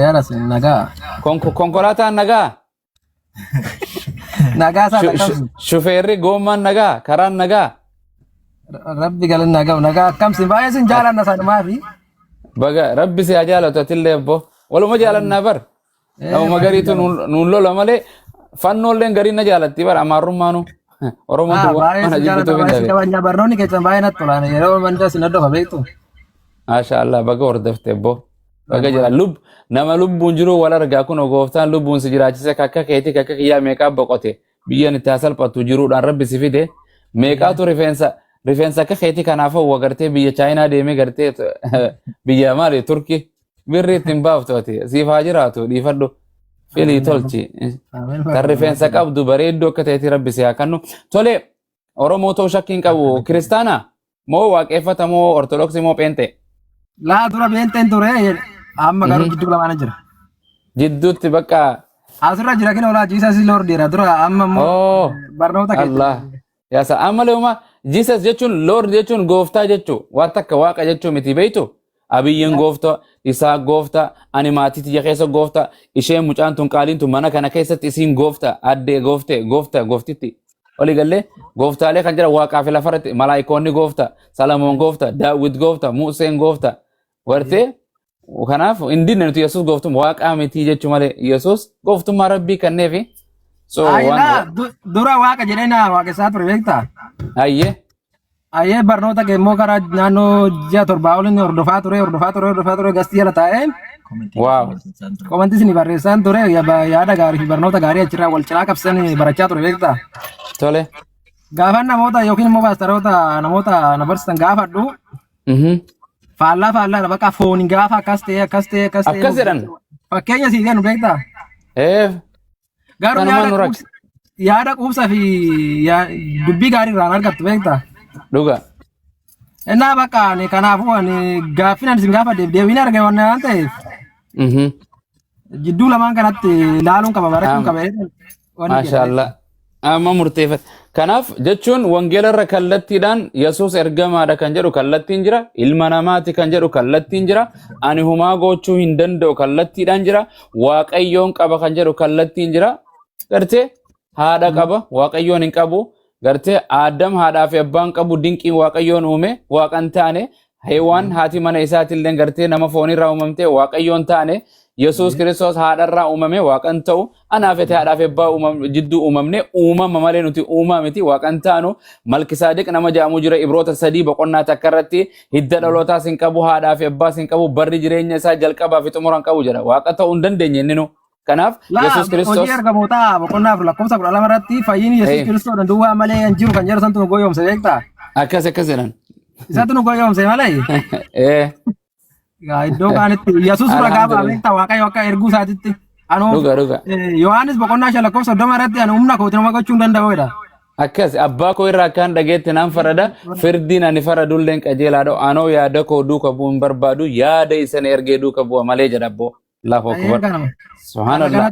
Fayyaadha sin nagaa. Konkolaataan nagaa? Nagaa isaa akkam? Shufeerri goommaan nagaa? Karaan nagaa? Rabbi galanni haa ga'u. Nagaa akkam sin baay'ee sin jaalanna sanumaa fi. Baga rabbi si haa jaalatu atillee abbo. Waluma jaalannaa bar. Namuma gariitu nuun lola malee fannoolleen gariin na jaalatti bar amaarrummaanu. Oromoon tun Baay'ee waan sin jaalladha jibbituu hin baay'ee sin dhabe. kabajna barnoonni keessan baay'ee natti tola. Yeroo manda sin hordofa beektu. Maasha Allah baga hordofte abbo. Baga jira lub nama lubbuun jiru wal argaa kun gooftaan lubbuun si jiraachise kakka keetii kakka kiyyaa meeqaa boqote biyyan itti haa salphattu jiruudhaan rabbi si fide meeqaatu rifeensa rifeensa akka keetii kanaaf hawwa gartee biyya chaayinaa deemee gartee biyya maali turkii birri ittiin baaftu ati siif haa jiraatu dhiifadhu filii tolchi kan rifeensa qabdu bareedduu akka ta'etti rabbi si haa kennu tole Oromoo ta'uu shakkii hin qabu kiristaana moo waaqeffata moo ortodoksii moo pheenxee Laa dura beenxeen ture amma garuu jidduu lamaan jira. Jidduutti bakka Asirra jira kina olaa Jesus is Lord jedha dura amma immoo oh barnoota keessa. Allah yaasa ammalee uma Jesus jechuun Lord jechuun gooftaa jechuu waan takka waaqa jechuu miti beektu Abiyyiin gooftaa isaa gooftaa ani maatii tiyya keessa gooftaa isheen mucaan tun qaaliin tun mana kana keessatti isiin gooftaa addee gooftee gooftaa gooftitti olii gallee gooftaalee kan jiran waaqaa fi lafarratti malaayikoonni gooftaa Salamoon gooftaa Daawit gooftaa Museen gooftaa wartee kanaaf hin dinne nuti Yesuus gooftummaa waaqaa miti jechuu malee Yesuus gooftummaa rabbii kenneefi so waan Ayilaa dura waaqa jedhee na waaqessaa ture beektaa? Ayyee. Ayyee barnoota kee immoo karaa naannoo ji'a torbaa oliin hordofaa ture hordofaa ture hordofaa ture gastii jala taa'ee Waaw. komantii isin barreessaan ture yaada gaarii fi barnoota gaarii achirraa wal cinaa qabsiisan barachaa ture beektaa? Tole. Gaafan namoota yookiin immoo paastaroota namoota na barsiisan gaafadhu Faallaa faallaadha bakka fooni gaafa akkas ta'e akkas ta'e akkas ta'e. Akkas jedhan. Fakkeenya sii kennu beektaa? Garuu Kanumaan yaada nu rakke. yaada quubsa fi dubbii gaarii irraan argattu beektaa? Dhuga. Innaa bakka ani kanaafuu ani gaaffii ani isin gaafadheef deebiin arge waan waan ta'eef jidduu lamaan kanatti ilaaluun qaba barachuun qaba. Wanni Maasha jedhame. Allah. Amma murteeffate. Kanaaf jechuun wangeela irra kallattiidhaan Yesuus ergamaadha kan jedhu kallattiin jira. Ilma namaati kan jedhu kallattiin jira. Ani humaa gochuu hin danda'u kallattiidhaan jira. Waaqayyoon qaba kan jedhu kallattiin jira. Gartee haadha qaba waaqayyoon hin qabu. Gartee Aadam haadhaa fi abbaan qabu dinqiin waaqayyoon uume waaqan taane Heewaan haati mana isaatillee gartee nama foonirraa uumamte waaqayyoon taane Yesuus Kiristoos haadharraa uumame waaqan ta'u anaa fi ati haadhaa fi abbaa jidduu uumamne uumama malee nuti uumaa miti waaqan taanu Malkisaadiq nama jedhamu jira Ibroota 3 boqonnaa takka irratti hidda dhalootaas hin qabu haadhaa fi abbaas hin qabu barri jireenya isaa jalqabaa fi xumura hin qabu jedha waaqa ta'uu hin dandeenye inni nu Kanaaf Laa Yesuus Kiristoos hojii ergamootaa boqonnaa 4 lakkoofsa 12 irratti fayyinni Yesuus Kiristoos duwwaa malee hin jiru kan jedhu santu nu goyoomse beektaa? Akkas akkas jedhan. Isatu nu goyoomse malee. Egaa iddoo kaanitti Yesuus ragaa ba'a Alhamdulillah. beektaa Waaqayyo akka erguu isaatitti. Anuu Dhuga dhuga. Yohaannis boqonnaa 5 lakkoofsa 30 irratti ani humna kootiin nama gochuu hin danda'u jedha. Akkas abbaa koo irraa akkaan dhageetti naan farada firdiin ani faradulleen qajeelaadha anoo yaada koo duuka bu'uu hin barbaadu yaada isan ergee duuka bu'a malee jedha abboo. Allahu akbar. Kanuma. Subhanallah.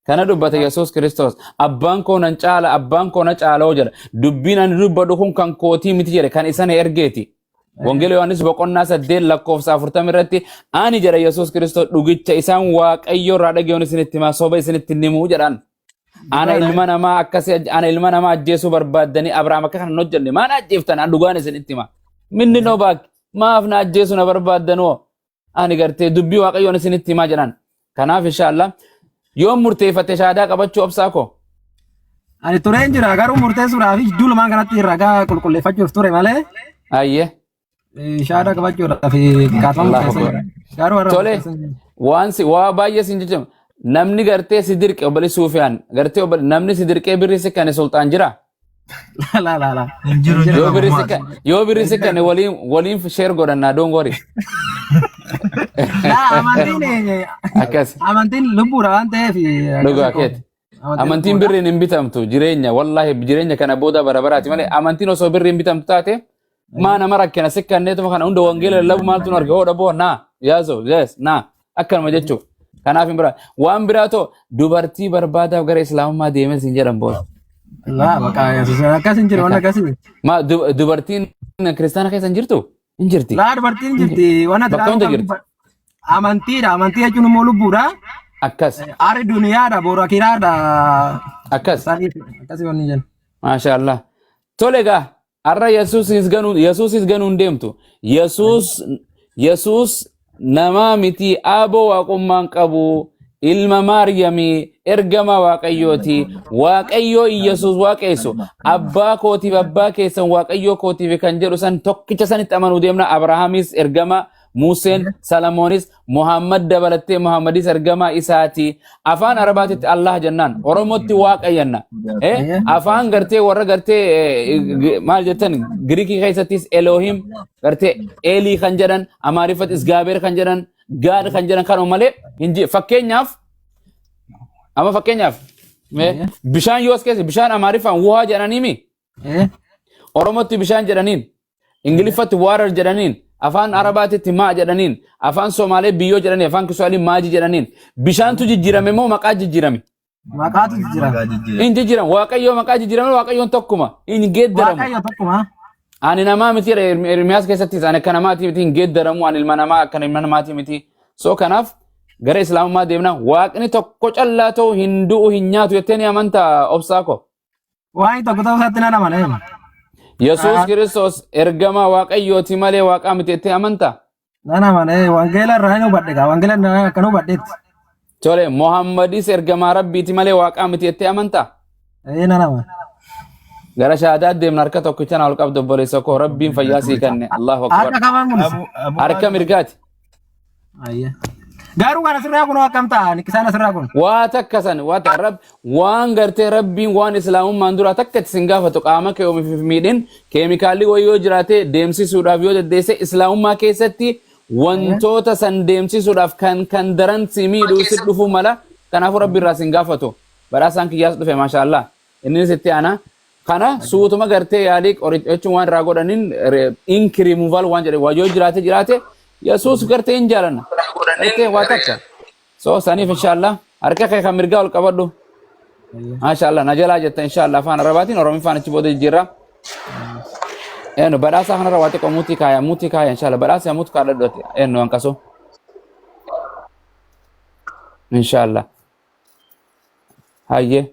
Kana dubbate Yesuus Kiristoos. Abbaan koo nan caala, abbaan koo na caaloo jedha. Dubbiin ani dubbadhu kun kan kootii miti jedhe kan isa na ergeeti. Wangeela Yohaannis boqonnaa 8 lakkoofsa 40 irratti ani jedha Yesuus Kiristoos dhugicha isaan Waaqayyo irraa dhaga'uun isinitti himaa soba isinitti hin himuu jedhaan. Ana ilma namaa akkasi ana ilma namaa ajjeesuu barbaaddanii Abrahaam akka kana hin hojjenne maa na ajjeeftan an dhugaan isinitti hima. Minni noo baak maaf na ajjeesuu na barbaaddanoo ani gartee dubbii waaqayyoon isinitti himaa jedhan. Kanaaf inshaallah yoom murteeffatte shaadaa qabachuu obsaa koo? Ani tureen jira garuu murteessuudhaaf jidduu lamaan kanatti ragaa qulqulleeffachuuf ture malee Ayyee. shaadaa qabachuudhaaf kaatama Allahu murteessee Akbar. jira. Garuu har'a Tole murteessee jira. waan si waa baay'ee sin jechuun namni gartee si dirqe obboleessi Suufiyaan gartee obbole namni si dirqee birri si kane sulxaan jira. La la la. Hin jiru hin jiru Yoo birri si qabu kane yoo birri si kane waliin waliin share godhannaa don't worry. La amantiin Akkas amantiin lubbuudha waan ta'eef dhugaa keeti. Amantiin birriin hin bitamtu jireenya wallaahi jireenya kana booda bara baraati malee amantiin osoo birriin bitamtu taate maa nama rakkina sikkanneetuma kana hunda wangeela lallabu maaltu nu arga hoo dhaboo naa yaazo yes naa akkanuma jechuu kanaaf hin biraa waan biraa too dubartii barbaadaaf gara islaamummaa deemee siin jedhan booda. Laa maqaa Yesuus akkas hin jiru waan akkasii. Maa dubartiin kiristaana keessa hin jirtu? Hin jirti. Laa dubartiin jirti waan ati Bakka hunda ilaaluu jirti. qabdu. Amantiidha. Amantii jechuun immoo lubbuudha. Akkas. Ari duniyaadha. Boru akiraadha. Akkas. Saniif akkasii wanni jenna. Maasha Allah. Tole egaa har'a Yesuusis ganuu Yesuusis ganuu hin deemtu. Yesuus Yesuus namaa miti aaboo waaqummaan qabu ilma Maariyamii ergama Waaqayyooti. Waaqayyoo Iyyasuus waaqessu abbaa kootiif abbaa keessan Waaqayyoo kootiif kan jedhu san tokkicha sanitti amanuu deemna. Abrahaamis ergama Museen, Salamoonis, Muhammad dabalattee Muhammadis ergamaa isaati. Afaan Arabaatitti Allah jennaan. Oromootti Waaqa jenna. Afaan gartee warra gartee maal jettan Giriikii keessattis Elohim gartee Eelii kan jedhan, Amaariffatti Isgaabeer kan jedhan, Gaad kan jedhan kanuma malee hin jiru. Fakkeenyaaf amma fakkeenyaaf bishaan yoo as keessa bishaan Amaariffaan wuhaa jedhaniimi. Oromootti bishaan jedhaniin, Ingiliffatti water jedhaniin, afaan Arabaatitti maa jedhaniin, afaan Somaalee biyyoo jedhaniin, afaan Kiswahilii maaji jedhaniin. Bishaantu jijjiirame moo maqaa jijjiirame? Maqaatu jijjiirame. Hin jijjiiramu. Waaqayyoo maqaa jijjiirame, Waaqayyoon tokkuma. Hin geeddaramu. Waaqayyo tokkuma. Ani namaa miti Ermiyaas keessattis ani akka namaati miti hin geeddaramu, ani ilma namaa akka ilma namaati miti. So kanaaf gara islaamummaa deemna. Waaqni tokko callaa ta'u hin du'u hin nyaatu jettee ni amantaa, obsaa koo? Waan tokko ta'uu isaatti nan amana. Yesuus Kiristoos ergamaa Waaqayyooti malee waaqaa miti jettee amantaa? Nan amana. Wangeela irraa hin hubadhe gaa. Wangeela irraa akkan hubadhetti. Tole, Muhammadis ergamaa Rabbiiti malee waaqaa miti jettee amantaa? Ee, nan amana. Gara shahaadaa deemna. Harka tokkicha na ol qabdu, obboleessa koo, Rabbiin fayyaa sii kenne. Allahu akbar. Harka kamaan kunis. Harka mirgaati. Ayya. Garuu kan asirraa kun akkam ta'a? Isaan asirraa kun. Waa takka san waa takka rab waan gartee Rabbiin waan islaamummaan dura takka itti sin gaafatu qaama kee ofiif miidhin keemikaalli wayii yoo jiraate deemsisuudhaaf yoo dandeesse islaamummaa keessatti wantoota san deemsisuudhaaf kan daran si miidhuu si dhufuu mala. Kanaafuu Rabbi irraa sin gaafatu. Badhaasaan kiyyaas dhufe, maashaallah, innis itti aana. Kana suutuma gartee yaalii qoricha jechuun waan irraa godhaniin ink removal waan jedhe waa yoo jiraate jiraate Yesuus gartee hin jaalanna gartee waa takka. So saniif inshallah harka kee kan mirgaa ol qabadhu. Maashaallah, na jalaa jetta inshallah afaan Arabaatiin, Oromiffaan achi booda jijjiirra. Eenyu badhaasa kanarra waa xiqqoo muutii kaaya, muutii kaaya inshallah, badhaasa muutii kaadhadhu. Eenyu hanqasu inshallah. Hayyee.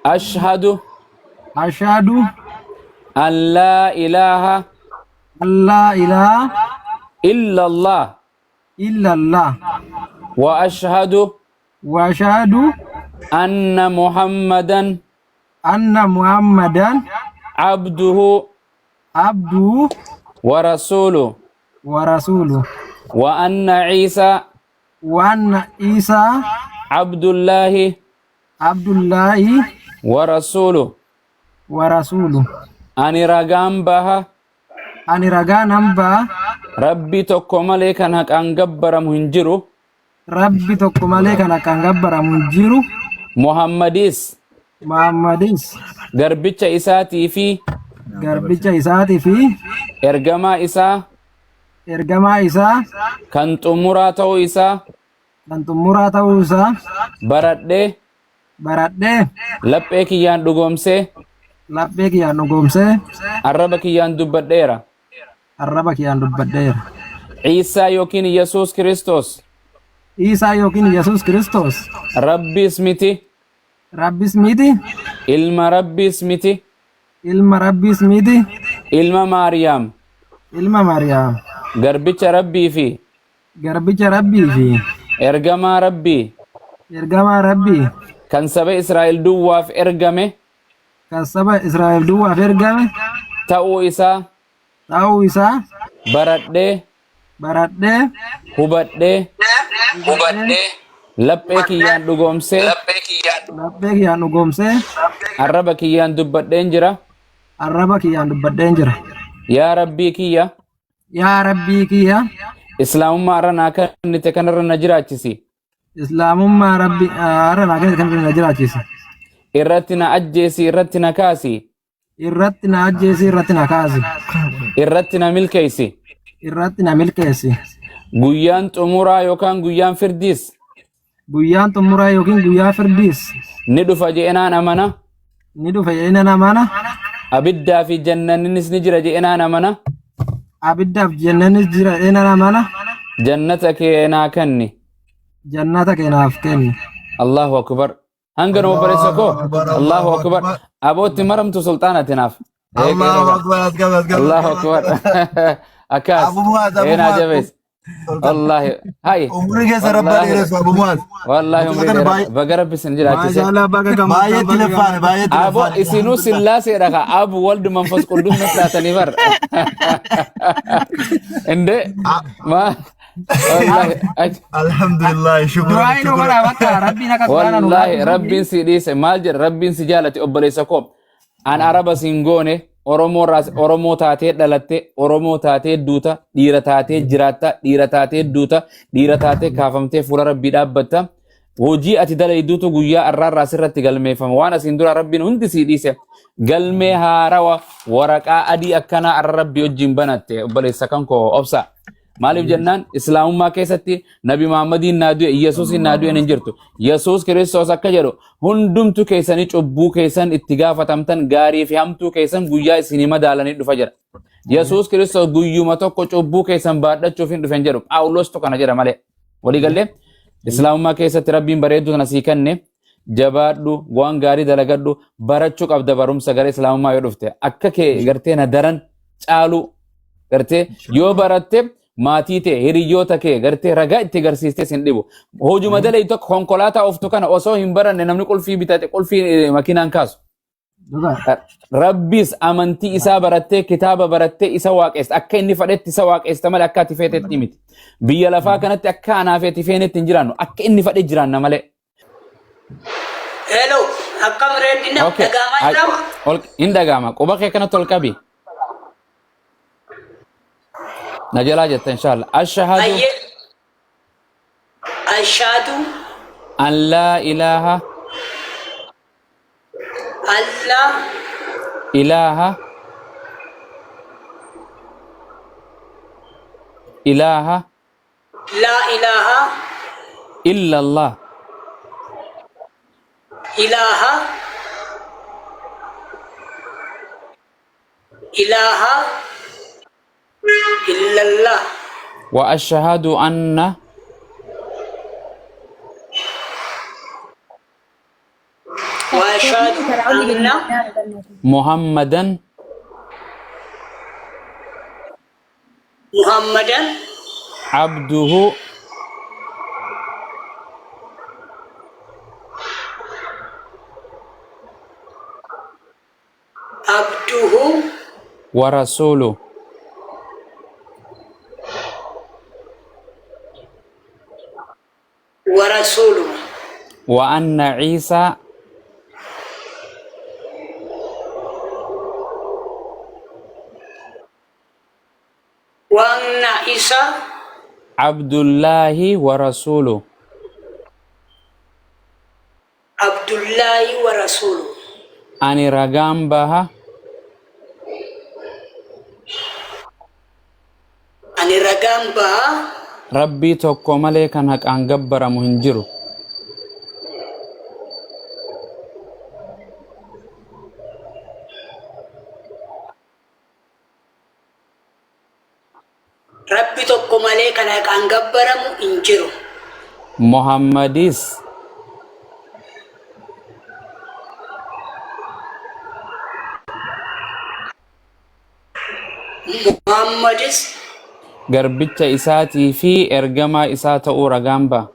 Ashhadu. Ashhadu. An laa ilaaha. An laa ilaaha. Illallah. Illallah. Wa ashhadu. Wa ashhadu. Anna Muhammadan. Anna Muhammadan. Abduhu. Abduhu. Wa rasuluhu. Wa rasuluhu. Wa anna Isa. Wa anna Isa. Abdullahi. Abdullahi. Wa rasuluhu. Wa rasuluhu. Ani ragaan baha. Ani ragaa nan baha. Rabbi tokko malee kan haqaan gabbaramu hin jiru. Rabbi tokko malee kan haqaan gabbaramu hin jiru. Muhammadis. Muhammadis. Garbicha isaatii fi. Garbicha isaatii fi. Ergamaa isaa. Ergamaa isaa. Kan xumuraa ta'uu isaa. Kan xumuraa ta'uu isaa. Baradhee. Baradhee. Laphee kiyyaan dhugoomsee. Laphee kiyyaan dhugoomsee. Arraba kiyyaan dubbadheera. Arraba kiyyaan dubbadheera. Ciisaa yookiin Yesuus Kiristoos. Iisaa yookiin Yesuus Kiristoos. Rabbiis miti. Rabbis miti. Ilma Rabbiis miti. Ilma Rabbiis miti. Ilma Maariyaam. Ilma Maariyaam. Garbicha Rabbii fi. Garbicha Rabbii fi. Ergamaa Rabbii. Ergamaa Rabbii. Kan saba Israa'el duwwaaf ergame. Kan saba Israa'el duwwaaf ergame. Ta'uu isaa. Ta'uu isaa. Baradhee. Baradhee. Hubadhee. Hubadhee. Laphee kiyyaan dhugoomsee. Laphee kiyyaan dhugoomsee. Arraba kiyyaan dubbadheen jira. Arraba kiyyaan dubbadheen jira. Yaa Rabbii kiyya. Yaa Rabbii kiyya. Islaamummaa irra naa kennite kanarra na jiraachisi. Islaamummaa Rabbi har'a naa kennite kanarra na jiraachisi. Irratti na ajjeesi, irratti na kaasi. Irratti na ajjeesi, irratti na kaasi. Irratti na milkeessi. Irratti na milkeessi. Guyyaan xumuraa yookaan guyyaan firdiis. Guyyaan xumuraa yookiin guyyaa firdiis. Ni dhufa je'enaan amana. Ni dhufa je'enaan amana. Abiddaa fi jannannis ni jira je'enaan amana. Abiddaaf jannannis jira je'enaan amana. Jannata kee naa kenni. Jannata kee naaf kenni. Allahu akbar. Hanga nu obboleessa Allahu koo. akbar, Allahu Allahu akbar. akbar. Abootti maramtu sulxaanati naaf. Ee Allahu qeerroo akbar, asgab, asgab, Allahu asgab, akbar. asgab. Akkas. Abu Muaz, Abu Ee naa Muaz. jabees. Wallaahi. Hayi. Umrii keessa rabba Wallaahi. dheeressu Abu Muaz. Wallaahi Mucaa umrii kana dheeraa. baay'ee Baga rabbi isin jiraachise. Maashaallah baga gammaddan baay'eetti baga laffaane gammaddan. baay'eetti Abo laffaane isinuu alhamdulillah. sillaaseedha ka abu waldu manfas quddus taatanii bar. Inde ma wallahi Alhamdulillah, shukran, Du'aa inni shukran. godhaa bakka rabbiin akka quraana nu wallahi laaffisuufi. rabbiin si dhiise maal jedha rabbiin si jaalate obboleessa koo an araba siin goone Oromoo irraas Oromoo taatee dhalatte Oromoo taatee duuta dhiira taatee jiraatta dhiira taatee duuta dhiira taatee kaafamtee fuula rabbii dhaabbatta hojii ati dalayduutu guyyaa arraarraa sirratti galmeeffama waan asiin dura rabbiin hundi sii dhiise galmee haarawa waraqaa adii akkanaa arra rabbii wajjin banatte obboleessa kan koo obsa Maaliif jennaan islaamummaa keessatti Nabi Muhammadiin naa du'e Yesuusiin naa du'e hin jirtu. Yesuus Kiristoos akka jedhu hundumtu keessanii cubbuu keessan itti gaafatamtan gaarii fi hamtuu keessan guyyaa isinii madaalanii dhufa jedha. Yesuus Kiristoos guyyuma tokko cubbuu keessan baadhachuuf hin dhufen jedhu Phaawulostu kana jedha malee. Walii gallee islaamummaa keessatti rabbiin bareedduu tana sii kenne jabaadhu waan gaarii dalagadhu barachuu qabda barumsa gara islaamummaa yoo dhufte akka kee gartee na daran caaluu gartee yoo baratte maatii tee hiriyyoota kee gartee ragaa itti garsiistee sin dhibu. Hojuma dalee tokko konkolaataa ooftu kana osoo hin baranne namni qulfii bitate qulfii makiinaan kaasu. Dhugaa. Rabbis amantii isaa barattee kitaaba barattee isa waaqessa akka inni fedhetti isa waaqessa malee akka ati feetetti miti. Biyya lafaa kanatti akka anaa feeti feenetti hin jiraannu akka inni fedhe jiraanna malee. Hello, akkam reedina Okay. dhagaamaa Ay, jiraama? hin dhaga'ama. Quba kee kanatti ol qabi. Na jalaa jetta inshallah. Ashhadu Ayyee. Ashaadu an laa ilaaha Allah ilaaha ilaaha laa ilaaha illa Allah ilaaha ilaaha illallah wa ashhadu anna wa ashhadu anna Muhammadan Muhammadan abduhu abduhu wa rasuluhu. Wa rasuuluhu. Wa anna Ciisaa Wa anna Isa Abdullaahi wa rasuuluhu. Abdullaahi wa rasuuluhu. Ani ragaan baha Ani ragaan baha Rabbii tokko malee kan haqaan gabbaramu hin jiru. Rabbi tokko malee kan haqaan gabbaramu hin jiru. Muhammadis Muhammadis garbicha isaatii fi ergamaa isaa ta'uu ragaan ba'a.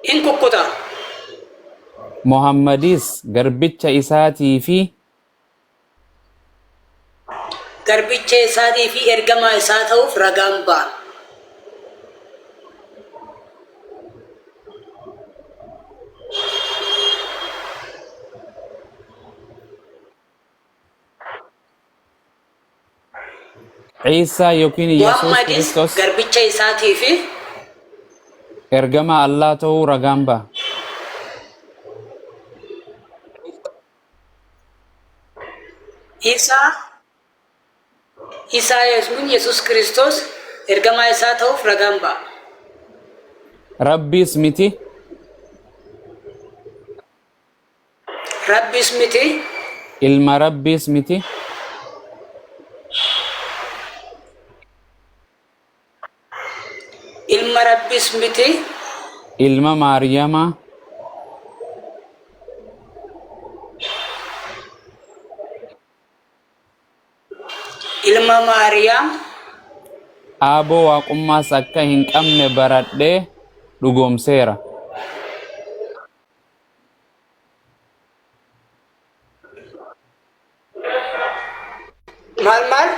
Hin kukkuta. Muhammadis garbicha isaatii fi Garbicha isaatii fi ergamaa isaa ta'uuf ragaan ba'a. Ciisaa yookiin Yesuus Muhammadis Kiristoos garbicha isaatii fi ergamaa Allaa ta'uu ragaan ba'a. Isaa Isaa Yesuun Yesuus Kiristoos ergamaa isaa ta'uuf ragaan ba'a. Rabbiis miti Rabbis miti ilma Rabbiis miti Ilma Rabbis miti. Ilma Maariyamaa. Ilma Maariyaam. Aaboo waaqummaas akka hin qabne baradhee dhugoomseera. Maal maal?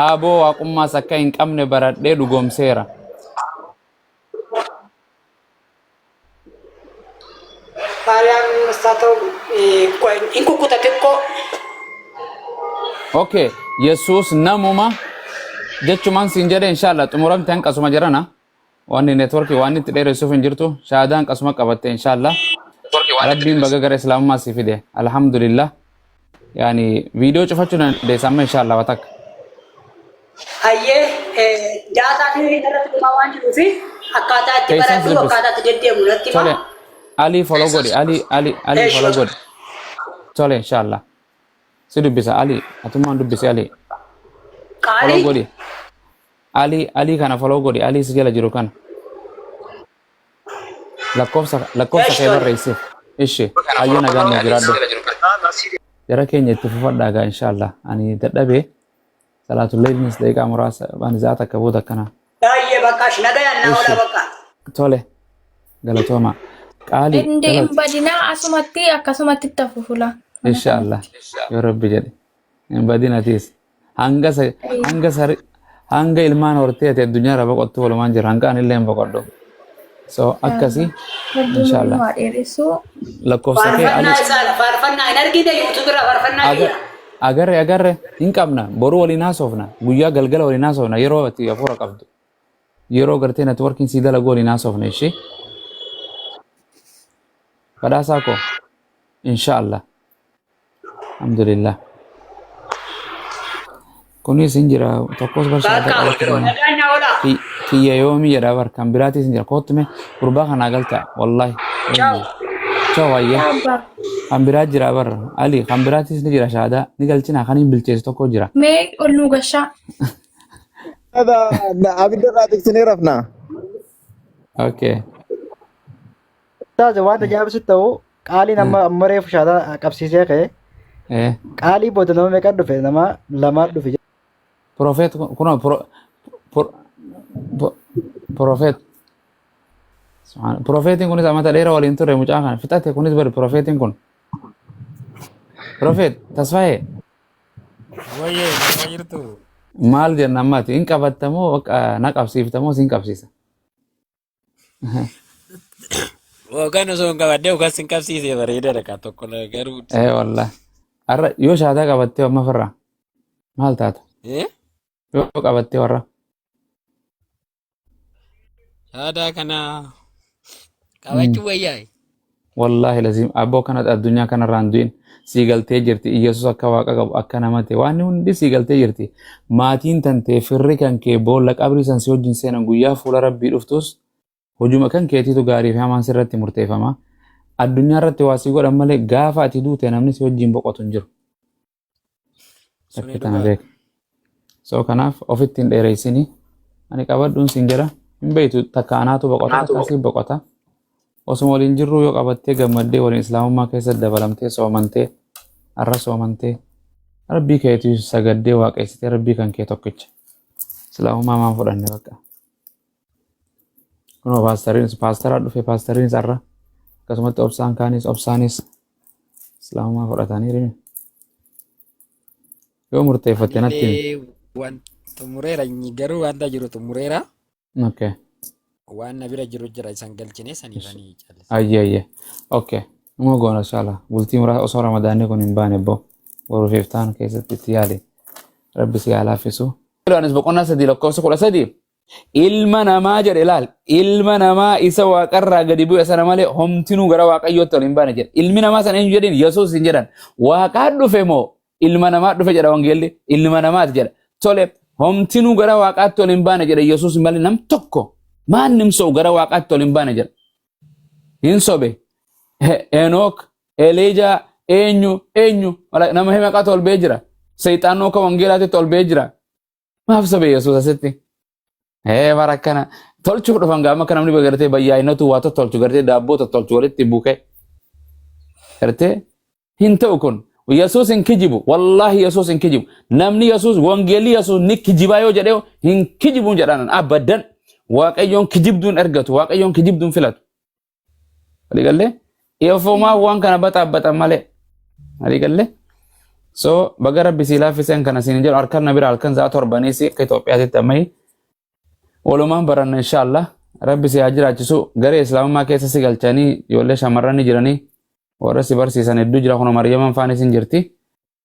Aaboo waaqummaas akka hin qabne baradhee dhugoomseera. Maariyaam isaa ta'u hin kukkuta xiqqoo. Okay, Yesuus namuma jechumaan siin jedhe inshallah xumuramte hanqasuma jirana. Wanni networkii waan itti dheeressuuf hin jirtu shahaadaa hanqasuma qabatte inshallah. Rabbiin baga gara islaamummaa si fide alhamdulillah. Yaani viidiyoo cufachuu dandeessa amma inshallah watakka. Hayyee daataa fi irratti dhumaa waan jiruufi akkaataa itti Keessan baradhu dubbisa. akkaataa itti deddeemu natti Tole himaa. Ali follow godhi Ali Ali Ali Eesh. follow godhi. Tole inshallah. Si dubbisa Ali atummaan dubbisi Ali follow Qaalii godhi. Ali Ali kana follow godhi Ali si jala jiru kana. Lakkoofsa lakkoofsa Eesh kee tole. barreessiif. Ishi hayyee nagaan nuuf jiraadhu. Jara keenya itti fufadhaa gaa inshallah. Ani dadhabee salaatul leeylinis daqiiqaa muraasa ani zaata akka booda akkana. Baay'ee bakka ash nagayaan naa Ishi oolaa bakka. tole galatooma. Qaalii Inde hin galati. badinaa asumatti akkasumatti itti fufula. Mana Inshallah kanatti. yoo rabbi jedhe hin badin atiis hanga sa- hanga sari hanga ilmaan hortee ati addunyaa irra boqottu walumaan jira hanga anillee hin boqodhu. So akkasii Rabbiin inshallah nu haa dheeressu. lakkoofsa kee ali Faarfannaa isaa faarfannaa hin argine YouTube irraa faarfannaa agar kiyya. agarre agarre hin qabna boruu waliin haasofna guyyaa galgala waliin haasofna yeroo ati hafuura qabdu yeroo gartee networkiin sii dalagu waliin haasofna ishee badhaasaa koo inshallah alhamdulillah kunis hin jira tokkos bar shaada Bakka qabachuu qabna nagaan naa oolaa. Kiyya yoomii jedha bar kan biraatis hin jira kootu mee gurbaa kanaa galcha wallahi Ciao. ciao ayyee Abba. kan biraa jira bar ali kan biraatis ni jira shaadaa ni galchina kan hin bilcheessu tokko jira Mee ol nu gashaa. Abidda irraa tiksinee rafna. okay Taate waan ajaa'ibsu ta'u qaaliin amma amma reefu shaataa qabsiisee ka'e eh qaalii booda nama meeqa dhufe nama lamaa dhufe. Prophet kunoo pro pro prophet subhaan profeetiin kunis amata dheeraa waliin ture mucaa kana fixate kunis bari profeetiin kun prophet tasfaayee Wayyee nama jirtu. maal jenna ammaati hin qabattamoo bakka na qabsiiftamoo sin qabsiisa Yookaan osoo hin qabadhee yookaan sin qabsiisee bareedaadha kaa tokko na garuu. ee wallah har'a yoo shaadaa qabattee amma firra maal taata Eh? yoo qabattee warra Aadaa kana qabachuu wayyaa. Wallaahi laziim abboo kana addunyaa kanarraa hin du'in sii galtee jirti Iyyasuus akka waaqa qabu akka nama ta'e waan hundi sii galtee jirti maatiin tantee firri kan kee boolla qabrii san si wajjin seenan guyyaa fuula rabbii dhuftus hojuma kan keetiitu gaarii fi hamaan sirratti murteeffama addunyaa irratti waa sii godhan malee gaafa ati duute namni si wajjin boqotu hin jiru Suni takka tana dhugaadha. beeka so kanaaf ofitti hin dheereessini ani qabadhuun siin jedha hin beektu takka anaatu boqota takka asii boqota osuma waliin jirruu yoo qabattee gammaddee waliin islaamummaa keessa dabalamtee soomantee har'a soomantee rabbii keetii sagaddee waaqeessitee rabbii kan kee tokkicha islaamummaa maan fudhanne bakka kunoo paastariinis paastaraa dhufe paastariinis har'a akkasumatti obsaan kaanis obsaanis islaamummaa fudhatanii rimi yoo murteeffatte natti himi. Anillee waan xumureera garuu wanta jiru xumureera. Okay. Waan na bira jiru jira isan galchine saniifanii callisa. Ayyee ayyee. Okay. Numa goona inshallah. Bultii muraasa osoo ramadaanni kun hin baane boo. Boruuf iftaan keessatti itti yaali. Rabbi si haa laaffisu. Yohaannis boqonnaa 3 lakkoofsa 13 ilma namaa jedhe ilaal ilma namaa isa waaqarraa gadi bu'e sana malee homtinuu gara waaqayyootti ol hin baane jedhe ilmi namaa sana eenyu jedhin yesuus hin jedhan waaqaa dhufe moo ilma namaa dhufe jedha wangeelli ilma namaati jedha tole homtinuu gara waaqaatti ol hin baane jedhe yesuus malee nam tokko maan nimsa'u gara waaqaatti ol hin baane jedha hin sobe Enook Eliijaa eenyu eenyu nama maqaatu ol ba'ee jira. Seexaannoo akka wangeelaatitti ol ba'ee jira. Maaf sobe Yesuus asitti? Ee bara akkana tolchuuf dhufan gaama akka namni gartee bayyaa'inatu waa tottolchu gartee daabboo tottolchu walitti buukee. Gartee hin ta'u kun. Yesuus hin kijibu. Wallaahi Yesuus hin kijibu. Namni Yesuus wangeelli Yesuus ni kijibaa yoo jedhee hin kijibuun jedhaan abadan. Waaqayyoon kijibduun ergatu. Waaqayyoon kijibduun filatu. Waliigallee? Ofumaa waan kana baxaabbatan malee. Waliigallee? So baga rabbi sii laaffiseen kana siin jedhu harkan na bira halkan sa'a torbaniis akka Itoophiyaatitti ammayi walumaan baranna inshaallah. Rabbi si haa jiraachisu garee islaamummaa keessa si galchanii ijoollee shamarran ni jiranii warra si barsiisan hedduu jira kun Maryaman faanis hin jirti.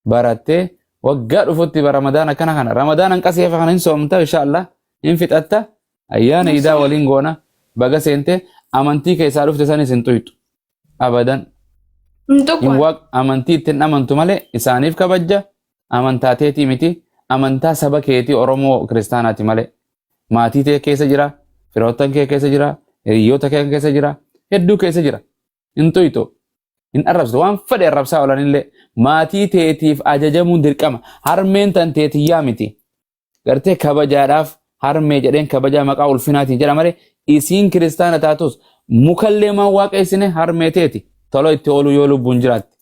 Barattee waggaa dhufutti bara ramadaana kana kana ramadaana hin qasee kana hin soomta inshaallah hin fixatta ayyaana iidaa waliin goona baga seente amantii keessaa dhufte sanis hin tuytu abadan. Hin Hin tuqu. waaq amantii ittiin amantu malee isaaniif kabajja amantaa teetii miti amantaa saba keetii Oromoo kiristaanaati malee maatii tee keessa jira firoottan kee keessa jira hiriyoota kee keessa jira hedduu keessa jira hin tuytu hin arrabsitu waan fedhe arrabsaa oolanillee maatii teetiif ajajamuun dirqama harmeen tan teetiyyaa miti gartee kabajaadhaaf harmee jedheen kabajaa maqaa ulfinaatiin jedha malee isiin kiristaana taatus mukallee maan waaqeessine harmee teeti tola itti ooluu yoo lubbuun jiraatte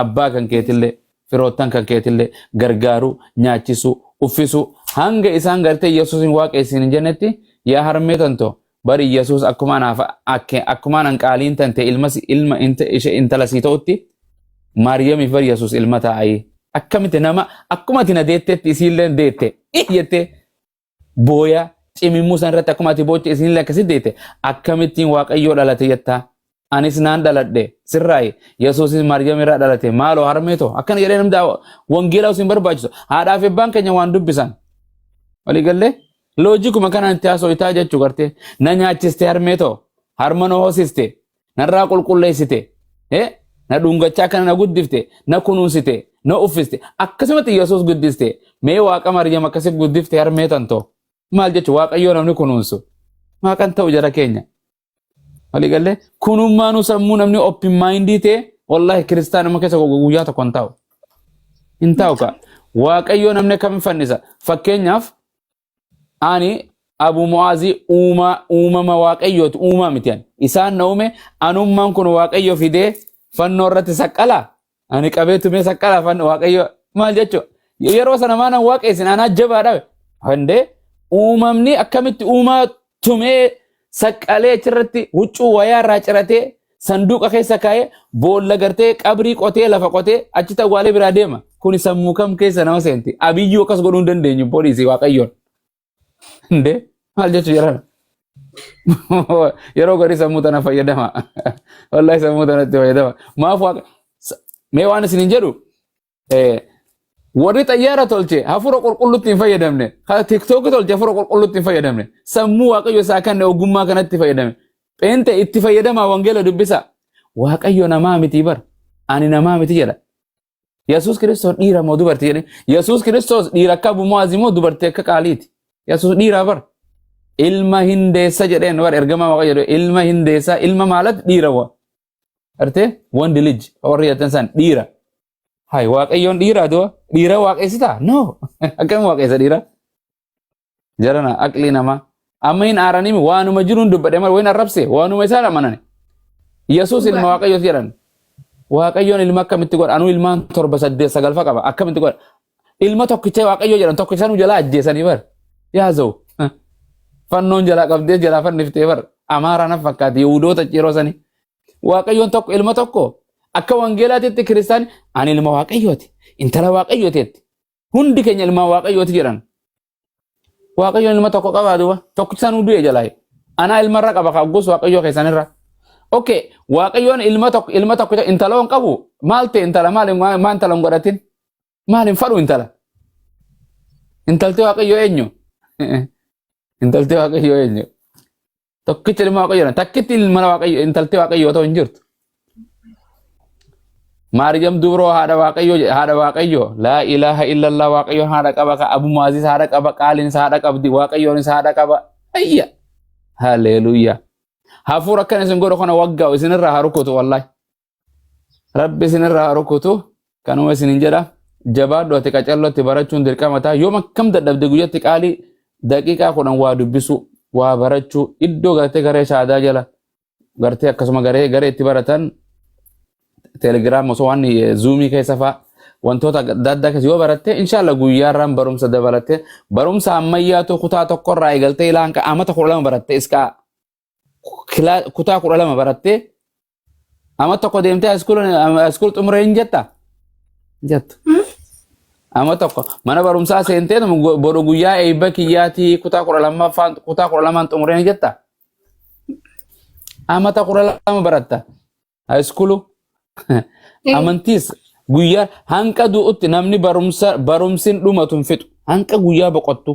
abbaa kan keetillee firoottan kan keetillee gargaaruu nyaachisuu uffisuu hanga isaan gartee Yesuusin waaqeessin hin jennetti yaa harmee tanto bari Yesuus akkuma anaaf akkuma anan qaaliin tante ilma ilma ishee intala sii ta'utti Maariyamiif bari Yesuus ilma taa'ee akkamitti nama akkuma ati na deettetti isiillee deette jettee booya cimimmuu san irratti akkuma ati booche isiillee akkasitti deette akkamittiin Waaqayyoo dhalate jettaa anis naan dhaladhe sirraayi Yesuusis Maariyam irraa dhalate maaloo harmee too akkana jedhee namni wangeelaa isin barbaachisu haadhaa fi abbaan keenya waan dubbisan walii gallee loojikuma kanaan itti haasoftaa jechuu gartee na nyaachiste harmee too harma na hoosiste narraa qulqulleessite na dhungachaa kana na guddifte na kunuunsite na uffiste akkasumatti Yesuus guddiste mee waaqa Maryam akkasi guddifte harmee tantoo maal jechu waaqayyoo namni kunuunsu maaqan ta'u jara keenya walii gallee kunummaanuu sammuu namni open mindii ta'e wallahi kiristaanuma keessa guyyaa tokko hin taa'u hin taa'u ka waaqayyoo namni akkamiin fannisa fakkeenyaaf ani Abu Mu'aazii uumaa uumama waaqayyooti uumaa miti ani. Isaan na uume anummaan kun waaqayyo fidee fannoo irratti saqqala. Ani qabee tumee saqqala fannoo waaqayyo maal jechuudha. Yeroo sana maanan waaqessin anaa jabaadha. Handee uumamni akkamitti uumaa tumee saqqalee achirratti huccuu wayaa irraa ciratee sanduuqa keessa kaa'ee boolla gartee qabrii qotee lafa qotee achitti awwaalee biraa deema. Kuni sammuu kam keessa nama seenti? Abiyyuu akkas godhuu hin dandeenyu poolisii waaqayyoon. Indee maal jechuu jedhama? Yeroo garii sammuu tana fayyadama. Wallahi sammuu tanatti fayyadama. Maaf waaqa mee waan isin hin jedhu warri xayyaara tolche hafuura qulqulluutti hin fayyadamne. Tiktookii tolche hafuura qulqulluutti hin fayyadamne. Sammuu waaqayyo isaa kanne ogummaa kanatti fayyadame. Pheente itti fayyadamaa wangeela dubbisa. Waaqayyo namaa miti bar. Ani namaa miti jedha. Yesuus Kiristoos dhiira moo dubartii jedhe. Yesuus Kiristoos dhiira akka Abu Mu'aaz moo dubartii akka qaaliiti. Yesuus dhiira bar. Ilma hindeessa jedheen bar ergamaa waaqayyo jedhe ilma hindeessa ilma maalat dhiira wa. Artee wandi lij warri jettan san dhiira. Hai waaqayyoon dhiiraa du'a dhiira waaqessitaa? No. Akkam waaqessa dhiira? Jarana aqlii namaa. Amma hin aaranii waanuma jiruun dubbadhe malee wayin arrabse waanuma isaan amanane. Yesuus ilma waaqayyooti jedhan. Waaqayyoon ilma akkamitti godha? Anuu ilmaan torba saddeet sagalfa qaba. Akkamitti godha? Ilma tokkicha waaqayyoo jedhan tokkicha nu jalaa ajjeesanii bar. Yaa za'u. Fannoon jalaa qabdee jalaa fanniftee bar. Amaaraa na fakkaati Yihudoota yeroo sanii. Waaqayyoon tokko ilma tokko akka wangeelaatitti kiristaan ani ilma waaqayyooti. Intala waaqayyooteetti. Hundi keenya ilmaan waaqayyooti jedhan. Waaqayyoon ilma tokko qabaa duuba. Tokkicha nu du'e jalaa. Anaa ilmarra qaba ka gosa waaqayyoo keessanirra. Okay, waaqayyoon ilma tokko ilma tokko intala hin qabu. Maal ta'e intala maal maal intala hin godhatin? Maal hin fadhu intala? Intalti waaqayyoo eenyu? Intalti waaqayyoo eenyu? Tokkicha ilma waaqayyoo takkitti ilma waaqayyoo intalti waaqayyoo ta'u hin jirtu. Maariyam dubroo haadha waaqayyoo haadha waaqayyoo laa ilaaha illallah waaqayyoon haadha qaba ka abu maazis haadha qaba qaaliinis haadha qabdi waaqayyoonis haadha qaba ayya haleluuyaa hafuura akkana isin godhu kana waggaa isinirraa haa rukutu wallahi rabbi isinirraa haa rukutu kanuma isinin jedha. Jabaadhu ati qacallootti barachuun dirqama ta'a. Yoom akkam dadhabde guyyatti qaalii daqiiqaa 10 waa dubbisuu, waa barachuu, iddoo gartee garee shaadaa jala gartee akkasuma garee garee itti baratan telegiraam osoo waan zuumii keessa fa'a wantoota adda addaa keessa yoo baratte inshallah guyyaarraan barumsa dabalatte barumsa ammayyaatu kutaa tokkorraa eegaltee ilaa hanga amata 12 baratte iskaa kutaa 12 barattee ama tokko deemtee iskuul xumuree hin jetta jettu. Ama tokko mana barumsaa seentee boru guyyaa eebba kiyyaatii kutaa 12ffaan kutaa 12n xumuree hin jetta. Amata 12 baratta. Haayiskuulu amantiis guyyaa hanqa du'utti namni barumsa barumsin dhumatu hin fixu. Hanqa guyyaa boqottu.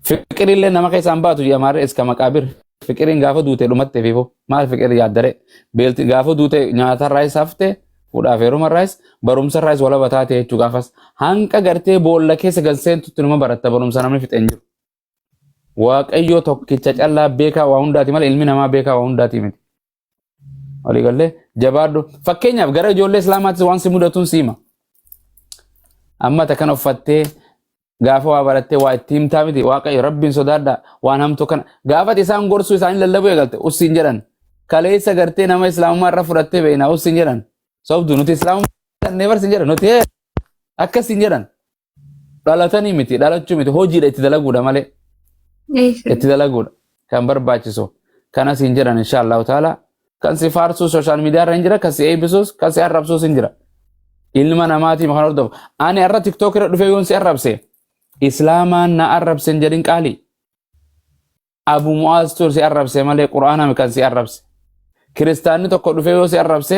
Fiqirillee nama keessaan baatu jedhamaarra iska maqaabir. Fiqiriin gaafa duute dhumatte fiifo. Maal fiqiri yaaddare? Beelti gaafa duute nyaatarraayis hafte fuudhaaf heerumarraayis barumsarraayis walaba taate jechuu gaafas. Hanqa gartee boolla keessa gad seentutti numa baratta barumsa namni fixe hin jiru. Waaqayyoo tokkicha callaa beekaa waa hundaati malee ilmi namaa beekaa waa hundaati miti. Walii gallee jabaadhu. Fakkeenyaaf gara ijoollee Islaamaattis waan si mudatuun siima. Amma ta kana uffattee gaafa waa barattee waa itti himtaa miti waaqayyo rabbiin sodaadha waan hamtuu kana gaafa ati isaan gorsuu isaanii lallabuu eegalte ussiin jedhan. Kaleessa gartee nama Islaamummaa irra fudhattee beekna ussiin jedhan. Sobdu nuti Islaamummaa never siin jedhan nuti akkas siin jedhan. Dhalatanii miti dhalachuu miti hojiidha itti dalaguudha malee. Itti dalaguudha kan barbaachisu kanas hin jedhan insha Allahu taala kan si faarsuu social media irra hin jira kan si eebbisuus kan si arrabsuus hin jira ilma namaatiin kan hordofu ani har'a tiktok irra dhufee yoon si arrabse islaamaan na arrabse hin jedhin qaalii Abu Mu'aaz tu si arrabse malee qur'aana kan si arrabse kiristaanni tokko dhufee yoo si arrabse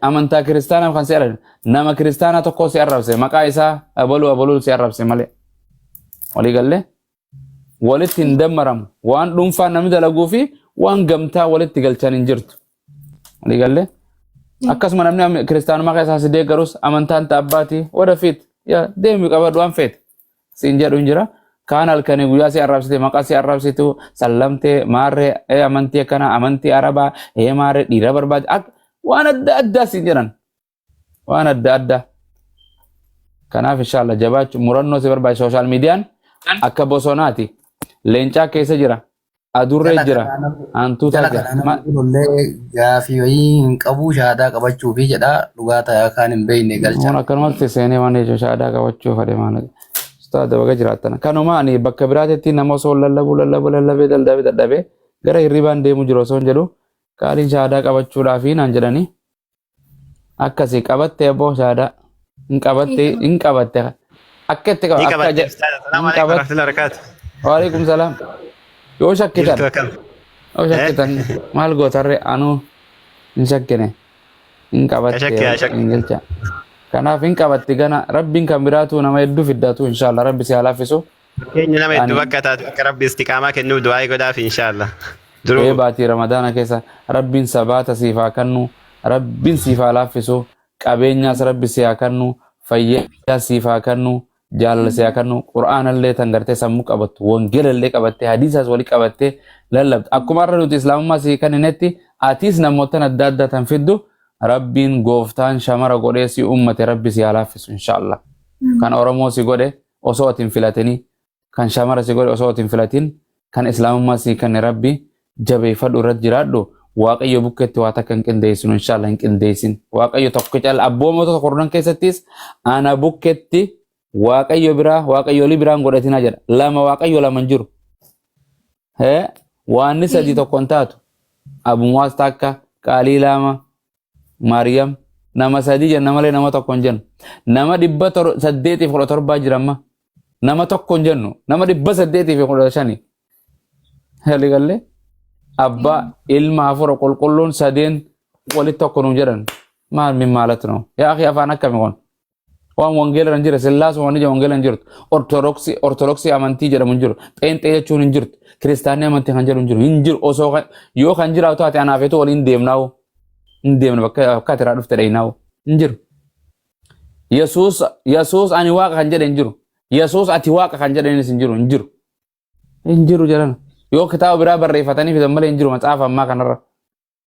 amantaa kiristaanaa kan si arrabse nama kiristaanaa tokko si arrabse maqaa isaa abaluu abaluu si arrabse malee walii gallee walitti hin dammaramu waan dhuunfaa namni dalaguu fi waan gamtaa walitti galchan hin jirtu walii gallee akkasuma namni kiristaanummaa keessaa si deeggarus amantaan taabbaati wadafiit yaa deemi qabadhu waan feete siin jedhu hin jira. Kaan halkanii guyyaa si arrabsite maqaa si arrabsitu sallamtee maarree ee amantii akkanaa amantii arabaa ee maarree dhiira barbaade waan adda addaa siin jedhan waan adda addaa. Kanaaf inshallah jabaachuu murannoo si barbaachisa sooshaal miidiyaan akka bosonaati. Leencaa keessa jira. Adurree Jala jira. kanaa namni Hantuutaa jala jira. kanaa namni kunillee gaafii wayii hin qabu shahaadaa qabachuufi jedha dhugaa ta'aa kaan hin beekne galcha. Kun akkanumatti seenee waan jechuun shahaadaa qabachuu fedhe maal. Ustaada baga jiraattan. Kanuma ani bakka biraatitti nama osoo lallabuu lallabuu lallabee dadhabee dadhabee gara hirribaan deemu jiru osoo hin jedhu qaaliin shahaadaa qabachuudhaafi naan jedhanii akkasii qabatte abboo shahaadaa hin qabatte hin qabatte akka itti Ni qaba akka qabatte ustaaz. Assalaamu hin alaikum qabatte. warahmatullahi wabarakatuh. Waalaikum salaam. Yoo shakkitan Jirtu akkam? yoo shakkitan maal gootarre anuu hin shakkine hin qabatte Shakki yaa shakki. hin galcha. Kanaaf hin qabatti gana rabbiin kan biraatu nama hedduu fiddatu inshallah rabbi si haa laaffisu. Fakkeenya nama hedduu Ani bakka taatu akka rabbi istiqaamaa kennuuf du'aa godhaaf inshallah. ee Duruu baatii ramadaana keessa rabbiin sabaata siif haa kennu rabbiin siif haa laaffisu qabeenyaas rabbi si haa kennu fayyaa siif haa kennu jaalala si haa kennu qur'aanallee tan gartee sammuu qabattu wangeelallee qabattee hadiisaas walii qabattee lallabdu akkuma har'a nuti islaamummaa si kenninetti atiis namootan adda addaa tan fiddu rabbiin gooftaan shamara godhee si ummate rabbi si haa laaffisu inshaallah kan oromoo si godhe osoo ati hin filatini kan shamara si godhe osoo ati hin filatin kan islaamummaa si kenne rabbi jabeeffadhu irratti jiraadhu waaqayyo bukkeetti waa takka hin qindeessinu inshallah hin qindeessin waaqayyo tokko cala abboomota kurnan keessattis ana bukkeetti waaqayyo biraa waaqayyoolii biraan godhatinaa jedha lama waaqayyo lama hin jiru hee waanni sadii tokko hin taatu abumaas takka qaalii lama Maariyam nama sadii jenna malee nama tokko hin jennu. Nama 817 jira amma. Nama tokko hin jennu. Nama 815. Haligalle abbaa ilma hafuura qulqulluun sadeen walitti tokko nuun jedhan. Maal min maalatu noo? Yaa akhi afaan akkami kun? Waan wangeela hin jire sillaasuma wanni jedhamu wangeela hin jirtu. Ortodoksii ortodoksii amantii jedhamu hin jiru. Pheenxee jechuun hin jirtu. Kiristaanni amantii kan jedhu hin jiru. Hin jiru osoo kan yoo kan jiraatu taate anaaf eetu waliin deemnaawu. Hin deemna bakka bakka ati irraa dhufte dhayinaawu. Hin jiru. Yesuus Yesuus ani waaqa kan jedhe hin jiru. Yesuus ati waaqa kan jedhanis hin jiru hin jiru. Hin jiru jedhan. Yoo kitaaba biraa barreeffatanii fidan malee hin jiru matsaafa ammaa kanarra.